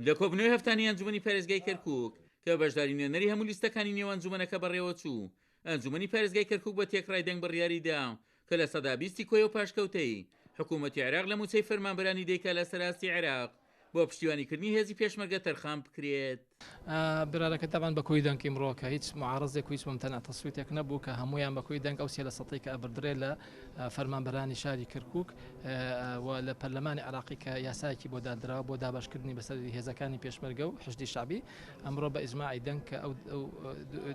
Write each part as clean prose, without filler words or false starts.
لە کۆبوونەوەی هەفتانەی ئەنجومەنی پارێزگای کەرکوک کە بە بەشداری نوێنەری هەموو لیستەکانی نێو ئەنجومەنەکە بەڕێوەچوو، ئەنجومەنی پارێزگای کەرکوک بە تێکڕای دەنگ بڕیاری دا کە 20% ی کۆی ئەو پاشکەوتەی حکوومەتی عێراق لە مووچەی فەرمانبەرانی دەیکا لەسەر ئاستی عێراق بۆ پشتیوانیکردنی هێزی پێشمەرگە تەرخان بکرێت. بڕیارەکە تەبعەن بە کۆی دەنگ ئیمڕۆ کە هیچ معارەزێک و هیچ ممتەنع تەسویتێک نەبوو کە هەموویان بە کۆی دەنگ ئەو سێ لە سەتەی کە ئەبردرێ لە فەرمانبەرانی شاری کەرکوک و لە پەرلەمانی عێراقی کە یاسایەکی بۆ دادراوە بۆ دابەشکردنی بەسەر هێزەکانی پێشمەرگە و حەشدی شەعبی ئەمڕۆ بە ئیجماعی دەنگ کە ئەو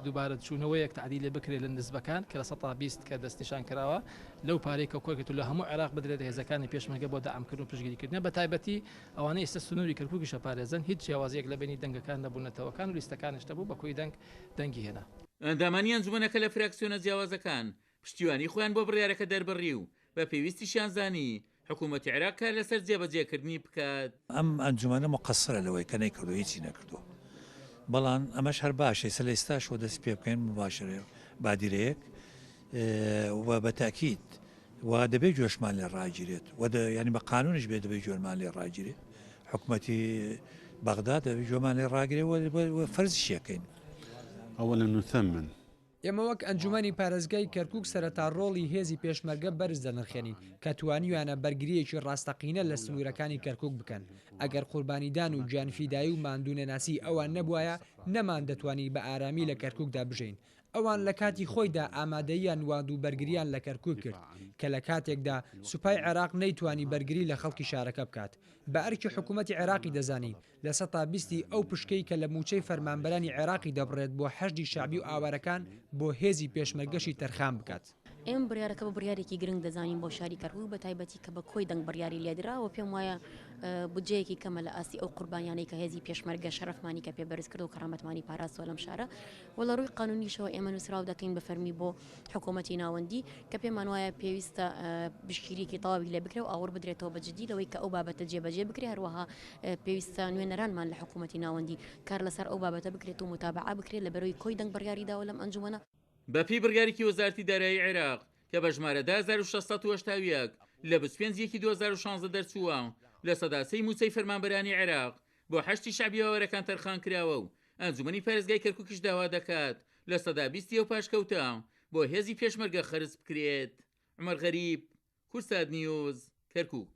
دووبارە چوونەوەیەک تەعدیلێ بکرێت لە نسبەکان کە 20% کە دەستنیشان کراوە لەو پارەی کە کۆکرێت و لە هەموو عێراق بدرێت هێزەکانی پێشمەرگە بۆ دەعمکردن و پشتگیریکردنیان بە تایبەتی ئەوانەی ئێستا سنووری کەرکووکیش ئەپارێزن، هیچ جیاوازییەک لە بەینی دەنگەکان نەبوو، نەتەوەکان و لیستەکانیش نەبوو، بە کۆی دەنگ دەنگی هێنا. ئەندامانی ئەنجومەنەکە لە فراکسیۆنە جیاوازەکان پشتیوانی خۆیان بۆ بڕیارەکە دەربڕی و بە پێویستیشیان زانی حکومەتی عێراق کار لەسەر جێبەجێکردنی بکات. ئەم ئەنجومەنە موقەسرە لەوەی کە نەیکردووە هیچی نەکردووە بەڵام ئەمەش هەر باشە ئیستا لە ئیستاشەوە دەستی پێ بکەین موباشرەیەک بادیرەیەک و بە تەئکید و دەبێ گوێشمان لێ ڕاگیرێت و یانی بە قانونیش بێ دەبێ گوێمان لێ ڕاگیرێت حکومەتی بەغدا دەبێ گوێمان لێ ڕاگرێ و فەرزیشی ئەکەین. اولا نثمن. ئێمە وەک ئەنجومەنی پارێزگای کەرکوک سەرەتا ڕۆڵی هێزی پێشمەرگە بەرز دەنرخێنین کە توانیویانە بەرگرییەکی ڕاستەقینە لە سنوورەکانی کەرکوک بکەن، ئەگەر قوربانیدان و گیانفیدایی و ماندوونەناسیی ئەوان نەبوایە نەماندەتوانی بە ئارامی لە کەرکوکدا بژێین، ئەوان لە کاتی خۆیدا ئامادەییان نواند و بەرگرییان لە کەرکوک کرد، کە لە کاتێکدا سوپای عێراق نەیتوانی بەرگری لە خەڵکی شارەکە بکات. بە ئەرکی حکومەتی عێراقی دەزانین 20% ی ئەو پشکەی کە لە مووچەی فەرمانبەرانی عێراقی دەبڕێت بۆ حەشدی شەعبی و ئاوارەکان بۆ هێزی پێشمەرگەشی تەرخان بکات. ئێمە بڕیارەکە بە بڕیارێکی گرنگ دەزانین بۆ شاری کەرکوک بە تایبەتی کە بە کۆی دەنگ بڕیاری لێدرا و پێم وایە بودجەیەکی کەمە لە ئاستی ئەو قوربانیانەی کە هێزی پێشمەرگە شەرەفمانی کە پێ بەرز کرد و کەرامەتمانی پاراستوە لەم شارە و لە ڕووی قانونیشەوە ئێمە نووسراو دەکەین بە فەرمی بۆ حکوومەتی ناوەندی کە پێمان وایە پێویستە پشتگیریەکی تەواوی لێ بکرێ و ئاوڕ بدرێتەوە بە جدی لەوەی کە ئەو بابەتە جێبەجێ بکرێ هەروەها پێویستە نوێنەرانمان لە حکوومەتی ناوەندی کار لەسەر ئەو بابەتە بکرێت و متابعە بکرێت لە بەرەوەی کۆی دەنگ بڕیاری داوە لەم ئەنجومەنە. بەپێی بڕیارێکی وەزارەتی دارایی عێراق کە بە ژمارە 10681 لە 25 یەکی 2016 دەرچووە، 3% ی مووچەی فەرمانبەرانی عێراق بۆ حەشدی شەعبی ئاوارەکان تەرخانکراوە و ئەنجومەنی پارێزگای کەرکوکیش داوا دەکات 20% ی ئەو پاشکەوتە بۆ هێزی پێشمەرگە خەرج بکرێت. عومەر غەریب، کوردسات نیوز، کەرکوک.